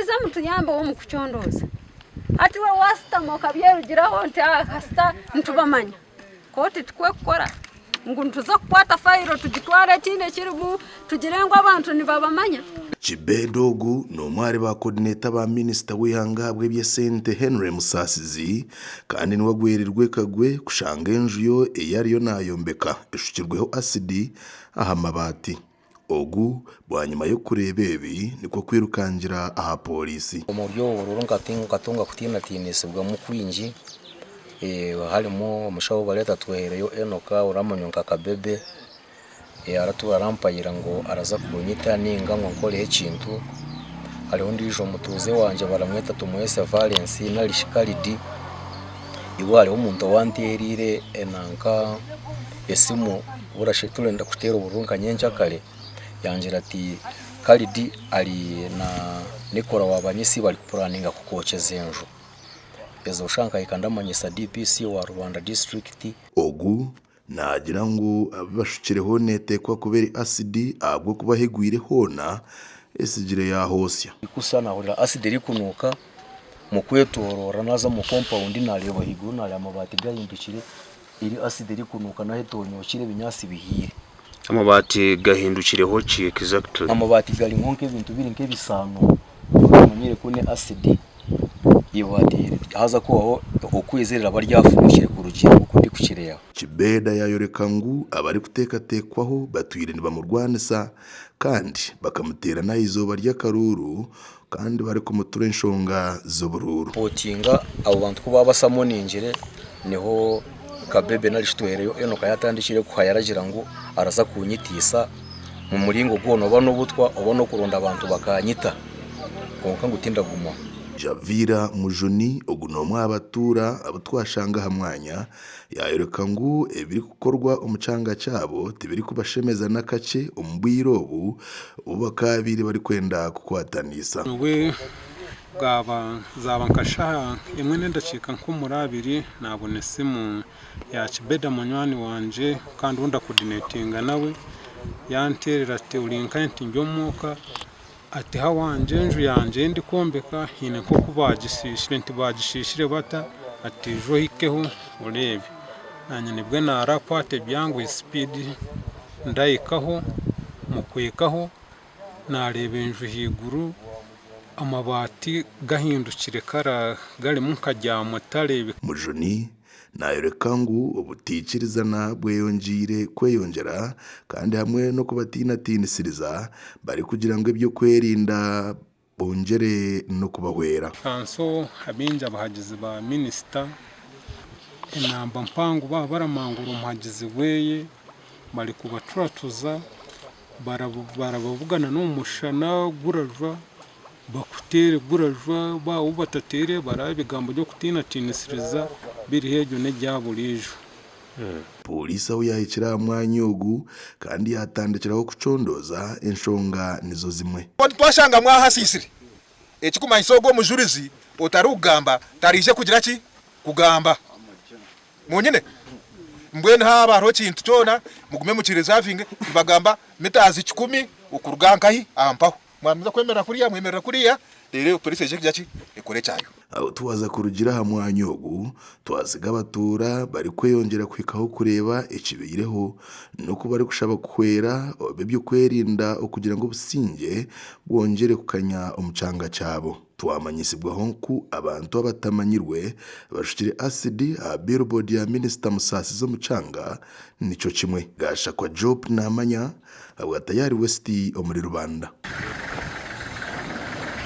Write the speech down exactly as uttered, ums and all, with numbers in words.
Muze mutuyambeho omu kucondooza. Hati iwe wasitama okabyerugiraho nti, "Ah, kasita nitubamanya." Kooti tikwekukora ngu nituza kukwata fayiro tugitware ekindi ekirimu, tugire ngu abantu nibabamanya. Kibeda ogu ni omwe ahari ba coordinator ba minisita w'eihanga ahabw'eby'esente Henry Musasizi, kandi niwe agwerirwe ekagwe kushanga enju yo ei ariyo nayombeka eshukirweho asidi aha mabaati. Ogu, bwanyima y'okureeba ebi, nikwo kwirukangira aha pooriisi. Omuri obu bururu nkati-, nkatunga kutiinatiinisibwamu kwingi. Eh, harimu omushaho bareta Twehereyo Enoka, oramanya nka Kabebe. Eh, aratu-, arampayira ngu araza kunyita ninga ngu ankoreho ekintu. Hariho ondiijo mutuuze wangye baramweta Tumwese Valence, nari shi Kalidi. Iwe hariho omuntu owanteereire, eh, nanka esimu, burashi turenda kuteera obururu nka nyenkyakare. Yangira ati, "Kalidi ari na Nicola Wabanyisi bari kupuraninga kukwokyeza enju." Ezo busha nkahika ndamanyisa D P C wa Rubanda District. Ogu naagira ngu abu bashukireho neeteekwa kuba eri asidi ahabw'okuba ahu egwire hoona esigire yaahoosya. Kusa naahurira asidi erikunuuka, mu kwetooroora naaza omu compound naareeba ahaiguru naareeba amabaati gahindukire, eri asidi erikunuuka n'ahu etoonyokire ebinyaatsi bihiire. Amabaati gahindukireho ki exactly? Amabaati gari nko nk'ebintu biri nk'ebisaano, otamanyire ku ni asidi. Ibaati haza kubaho okwezi riraba ryafunukire kurugiirira oku ndikukireeba. Kibeda yaayoreka ngu abarikuteekateekwaho batwire nibamurwanisa kandi bakamuteera n'aha izooba ry'akaruuru, kandi barikumutura enshonga z'oburuuru. Pootinga abo bantu ku baabasamoningire, niho Kabebe nari shi Twehereyo Enoka yaatandikire kuhaya, aragira ngu araza kunyitiisa mu muringo gwona, oba n'obutwa, oba n'okuronda abantu bakanyita, kwonka ngu tindagumaho. Javira Mujuni, ogu n'omwe aha batuura abu twashanga aha mwanya, yaayoreka ngu ebirikukorwa omu kyanga kyabo tibirikubashemeza n'akakye omu bwire obu, obu bakaabaire barikwenda kukwataniisa. Nyowe bwaba, zaaba nka shaaha emwe n'endakiika nk'omuri abiri, naabona esimu ya Kibeda munywani wangye, kandi ou ndakoodinetinga nawe, yanteerera ati, "Ori nkahi?" Nti, "Ndi omuka." Ati, "Hawangye, enju yangye ei ndikwombeka haine nk'oku baagisiisire." Nti, "Baagisisire bata?" Ati, "Ija ohikeho oreebe." Naanye nibwo naarakwata ebyangu, sipiidi, ndahikaho, mu kuhikaho, naareeba enju haiguru, amabaati gahindukire kara garimu nka gya mutare. Mujuni naayoreka ngu obutaikirizana bweyongyeire kweyongyera, kandi hamwe n'okubatiinatiinisiriza, barikugira ngu eby'okwerinda bongyere n'okubahwera. Kanso abaingi abahagizi ba minisita, enamba mpango baba baramangura omuhagizi weye, barikubaturatuza, barabu-, barababugana n'omu mushana gurajwa, bakuteere gurajwa, ba-, ou batateere baraba ebigambo by'okutiinatiinisiriza biriho, egyo n'egya buriijo. Pooriisi ahu yaahikire aha mwanya ogu, kandi yaatandikiraho kucondooza enshonga nizo zimwe. Twashanga mwahasiisire, ekikumanyisa ogu omujurizi otarikugamba taraije kugira ki kugamba. Munyine? Mbwenu haaba hariho ekintu kyona, mugume mukirizavinge, nibagamba meters kikumi okuruga nkahi? Aha mpaho. Mwamiza kwemerera kuriya, mwemerera kuriya, reero pooriisi eije kugira ki? Ekore ekyayo. Aho twaza kurugira aha mwanya ogu, twatsiga abatuura barikweyongyera kuhikaho kureeba ekibaireho, n'oku barikushaba kuhwera oba eby'okwerinda okugira ngu obusingye bwongyere kukanya omu kyanga kyabo. Twamanyisibwaho ku abantu abatamanyirwe bashukire asidi aha billboard ya minisita Musaasizi omu kyanga, nikyo kimwe. Gashakwa Job Namanya, ahabwa Tayari West omuri Rubanda.